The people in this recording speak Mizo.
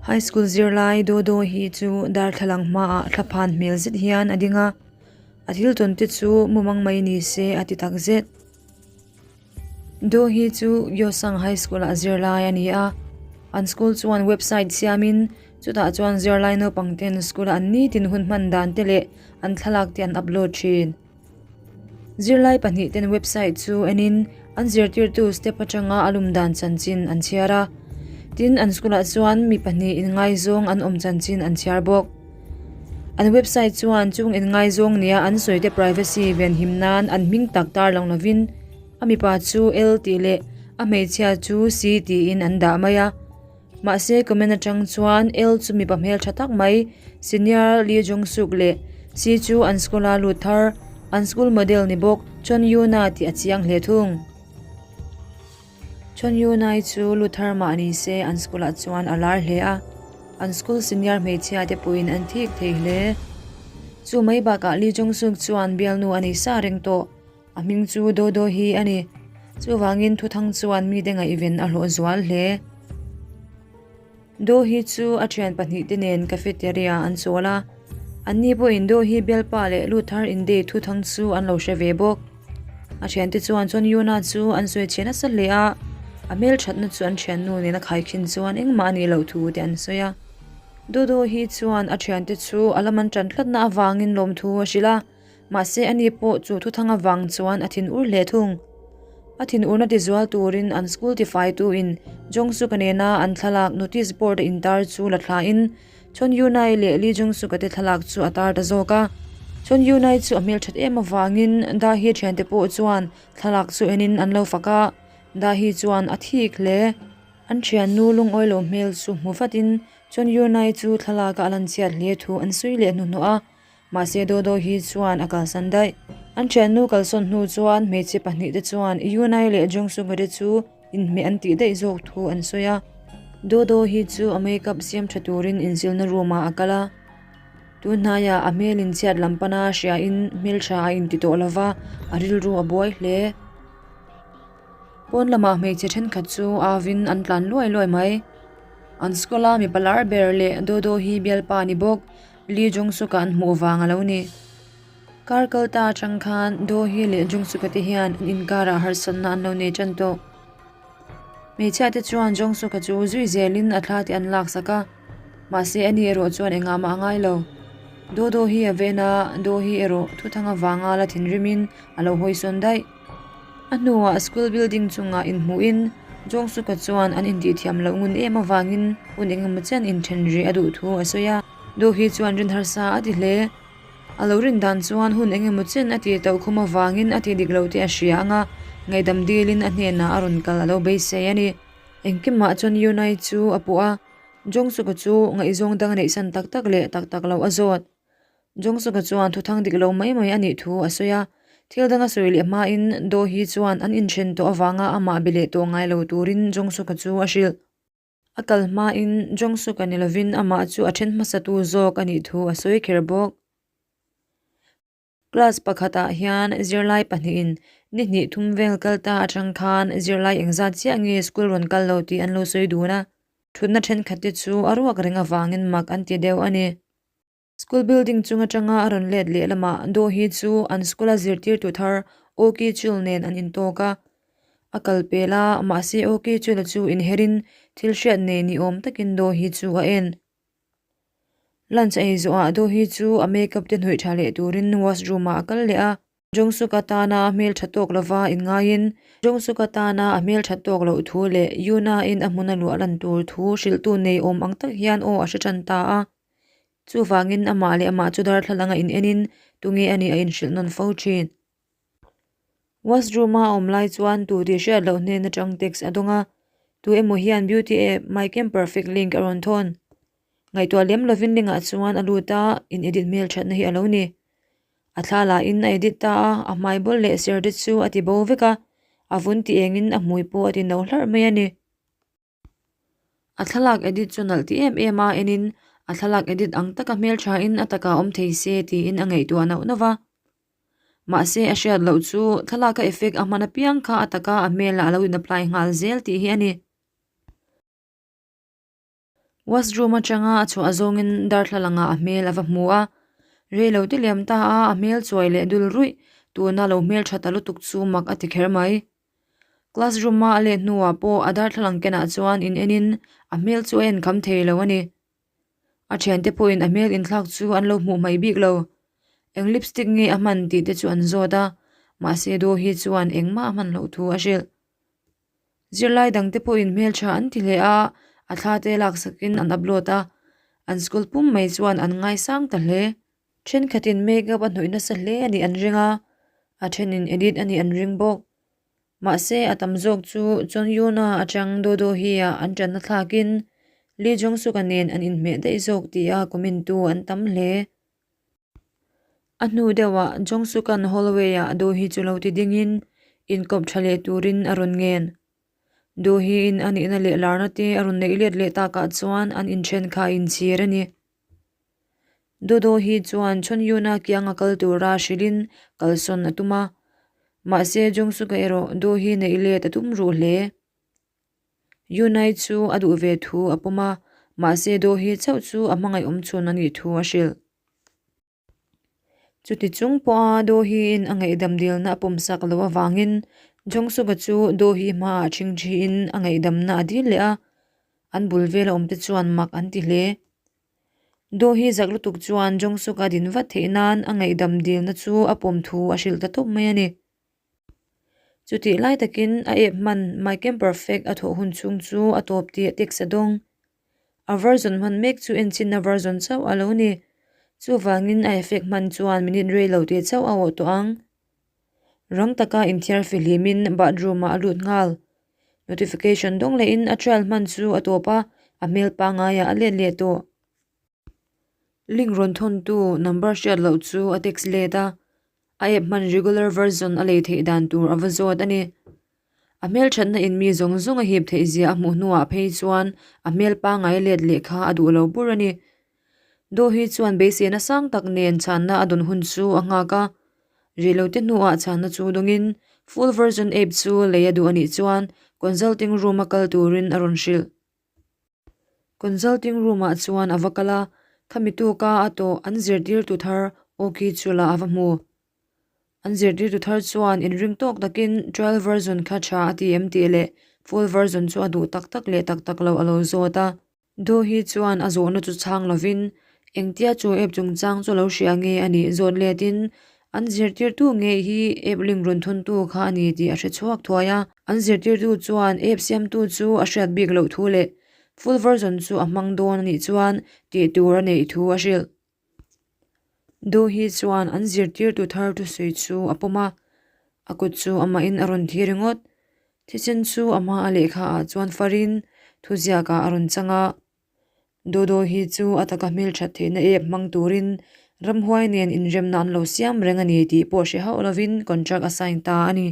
High School zirlai Dodo hi chu darthlalang hmaah thlaphan hmel zet hian a ding a, a thil tawn te chu mumang mai ni se a ti tak zet. Do hi chu Yosang High School ah zirlai a ni a, an school chuan website siamin chutah chuan zirlai naupang ten school ah an nitin hun hman dan te leh an thlalak te an upload thin. Zirlai pahnihten website chu enin an zirtirtu step atanga a lum dan chanchin an chhiar a. Tin, an school-ah chuan mi pahnih inngaizawng an awm chanchin an chhiar bawk. An website chuan chung inngaizawng nia an sawite privacy venhim nan an hming tak tarlang lovin a mipa chu L tih leh a hmeichhia chu C tiin an dah mai a. Mahse, comment atang chuan L chu mipa hmeltha tak mai, Senior Lee Jong Suk leh C chu an school a lut thar, an school model ni bawk Chon Yoo-na tih a chiang hle thung. Chon Yoo-nai chu lut thar mah ni se an school ah chuan a lar hle a, an school senior hmeichhia te pawhin an thik thei hle. Chu mai bakah Lee Jong Suk chuan bialnu a nei sa reng tawh. A hming chu Dodo hi a ni. Chuvangin thuthang chuan mite ngaihven a hlawh zual hle. Do hi chu a thian pahnihte nen cafeteria an chawl a. Anni pawhin Do hi bialpa leh Luther Indei thuthang chu an lo hre ve bawk. A thiante chuan chuan Yuna chu an sawi chhe nasa hle a, a hmelthatna chu an thiannu nena khaikhin chuan engmah a nih loh thu te an sawi a. Dodo hi chuan a thiante chu a lam an tan tlatna avangin lawmthu a hrilh a. Mahse ani pawh chu thuthang avang chuan a thin ur hle thung. A thin urna tizual turin an school tifaitu-in Jong-suk-a nena an thlalak notice board a intar chu la thlain Chon Yu-nai leh Lee Jong-suk-a te thlalak chu a tar ta zawk a. Chon Yu-nai chu a hmelthat em avangin Dahi thiante pawh chuan thlalak chu enin an lo fak a, Dahi chuan a thik hle. An thiannu lungawi lo hmel chu hmu vatin Chon Yu-nai chu thlalaka a lanchhiat hle thu an sawi leh hnuhnawh a. Mahse Dodo hi chuan a kalsan daih. An thiannu kalsawn hnu chuan hmeichhe pahnihte chuan Yunai leh Jungsuga te chu inhmeh an tih daih zawk thu an sawi a. Dodo hi chu a makeup siam tha turin inzilna room ah a kal a. Tun hnaiah a hmel inchhiat lam pana hriain hmeltha a inti tawh lova, a rilru a buai hle. Pawn lamah hmeichhe thenkhat chu avin an tlan luai luai mai. An school a mipa lar ber leh Dodo hi bialpa a ni bawk. Lee Jong-suk-a an hmuh vang a lo ni. Kar kal ta atang khan Do Hee leh Jong-suk-a te hian an inkarah harsatna an lo nei tan tawh. Hmeichhia te chuan Jong-suk-a chu zui zelin a thla te an laksak a, mahse ani erawh chuan engah mah a ngai lo. Do Do Hee a ven a, Do Hee erawh thuthang avanga la thinrimin a lo hawisawn daih. A hnuah school building chungah inhmuhin Jong-suk-a chuan an intihthiam loh ngun em avangin hun engemaw chen inthen rih a duh thu a sawi a. Do-hi chuan rin harsa a ti hle. A lo rin dan chuan hun engemaw chen a tih tauh khum avangin a tih dik lo tih a hria ang a, ngaihdam dilin a hnenah a rawn kal a lo beisei a ni. Engkimah chuan Yunai chu a puh a, Jong-suk-a chu ngaihzawng dang a neihsan tak tak leh tak tak loh a zawt. Jong-suk-a chuan thuthang dik lo mai mai a nih thu a sawi a, thil dang a sawi leh hmain Do-hi chuan an inthen tawh avanga amah be leh tawh ngai lo turin Jong-suk-a chu a hrilh. A kal hmain Jong-suk-a ni lovin amah chu a then hmasatu zawk a nih thu a sawi kher bawk. Class pakhatah hian zirlai pahnihin ni hnih thum vel kal ta atang khan zirlai engzat chiah nge school rawn kal lo tih an lo sawi dun a, thutna thenkhat te chu a ruak reng avangin mak an ti deuh a ni. School building chung atanga a rawn let leh lamah Do hi chu an school a zirtirtu thar Oh Ki Chul nen an intawk a. A kal pel a, mahse Oh Ki Chul-a chu inherin thil hriat nei ni awm takin Do hi chu a en. Lunch ei zawhah Do hi chu a makeup te hnawih tha leh turin washroom ah a kal leh a. Jong-suk atana a hmel tha tawk lova inngaiin Jong-suk atana a hmel tha tawk loh thu leh Yuna-in a hmun a luah lan tur thu hrilhtu nei awm ang tak hian aw a hre tan ta a. Chuvangin amah leh amah chu darthlalang a in enin tunge a nih a inhrilh nawn fo thin. Washroom a awm lai chuan tu tih hriat loh hnen atang text a dawng a, tu emaw hian beauty app My Cam Perfect link a rawn thawn. Ngaihtuah lem lovin link ah chuan a lut a, in edit hmel thatna hi a lo ni. A thla lahin a edit ta a, a hmai bawl leh ser te chu a ti bo vek a, a vun ti engin a hmui pawh a ti no hlarh mai a ni. A thlalak edit chu nalh ti em em a enin a thlalak edit ang taka hmelthain a takah awm thei se tiin a ngaihtuah nauh nauh va. Mahse a hriat loh chu thlalaka effect a hman apiang kha a taka a hmelah a lo in apply nghal zel tih hi a ni. Washroom atanga a chhuah zawngin darthlalang ah a hmel a va hmu a, rei lo te liam ta a a hmel chuai leh dul ruih tuna lo hmel tha ta lutuk chu mak a ti kher mai. Classroom a a let hnuah pawh a darthlalang kenah chuan in enin a hmel chu a en kham thei lo a ni. A thiante pawhin a hmel inthlak chu an lo hmuh mai bik lo. Eng lipstick nge a hman tih te chu an zawt a, mahse Do hi chuan engmah a hman loh thu a hrilh. Zirlai dangte pawhin hmeltha an ti hle a, a thla te laksakin an upload a, an school pum mai chuan an ngaisang ta hle. Thenkhatin makeup a hnawih nasa hle a nih an ring a, a thenin edit a nih an ring bawk. Mahse a tam zawk chu Chon Yuna atang Dodo hi-ah an tanna thlakin Lee Jong Suk-a nen an inhmeh daih zawk tia comment tu an tam hle. A hnu deuhah Jong Suk-a'n hallway-ah Do Hee chu lo ti dingin inkawp tha leh turin a rawn ngen. Do Hee-in a nihna leh larna te a rawn neih let leh takah chuan an inthen kha a inchhir a ni. Dodo hi chuan Chon Yuna kianga kal tura hrilhin kalsawn a tum a, mahse Jong Suk-a erawh Do Hee neih let a tum ruh hle. Yunai chu a duh ve thu a pawm a, mahse Do Hee chauh chu a hmangaih awm chhun a nih thu a hrilh. Chuti chung pawha Do Hee-in a ngaihdam dilna a pawmsak loh avangin Jong Suk-a chu Do Hee hmaah ṭhingṭhiin a ngaihdamna a dil leh a, an bul vela awmte chuan mak an ti hle. Do Hee zak lutuk chuan Jong Suk-a din vat theih nan a ngaihdam dilna chu a pawm thu a hrilh ta tawp mai a ni. Chutih lai takin a app hman My Camp Perfect a thawh hun chhung chu a tawp tih a text a dawng. A version hman mek chu enchinna version chauh a lo ni. Chuvangin a effect hman chuan minute rei lo tih chauh a awh tawh ang. Rang taka inthiar fihlimin bathroom ah a lut nghal. Notification dawng lehin a trial hman chu a tawp a, a hmel pangaiah a let leh tawh. Link rawn thawntu number hriat loh chu a text let a, a app hman regular version a lei theih dan tur a va zawt a ni. A hmelthatna in mi zawng zawng a hip theih zia a hmuh hnuah phei chuan a hmel pangngai let leh kha a duh lo bur a ni. Do hi chuan beiseina sang tak nen chhanna a dawn hun chu a nghak a, reilote hnuah chhanna chu dawngin full version app chu lei a duh a nih chuan consulting room a kal turin a rawn hrilh. Consulting room ah chuan a va kal a, khami tuka a tawh an zirtirtu thar Oki chu lah a va hmu. An zirtirtu thar chuan inring tawk takin trial version kha tha a ti em tih leh full version chu a duh tak tak leh tak tak lo a lo zawt a. Do hi chuan a zawhna chu chhang lovin engtia chu app chungchang chu lo hria nge a nih zawt letin an zirtirtu ngei hi app link rawn thawntu kha a ni tih a hre chhuak thuai a. An zirtirtu chuan app siamtu chu a hriat bik loh thu leh full version chu a hmang dawn a nih chuan tih tur a neih thu a hrilh. Do hi chuan an zirtirtu thar thusawi chu a pawm a, a kut chu amahin a rawn thi ringawt. Thisen chu a hma a lehkha ah chuan farin thuziak ah a rawn chang a. Dodo hi chu a taka hmelthat theihna ep hmang turin ramhuai nen inremna an lo siam reng a ni tih pawh hre hauh lovin contract a sign ta a ni.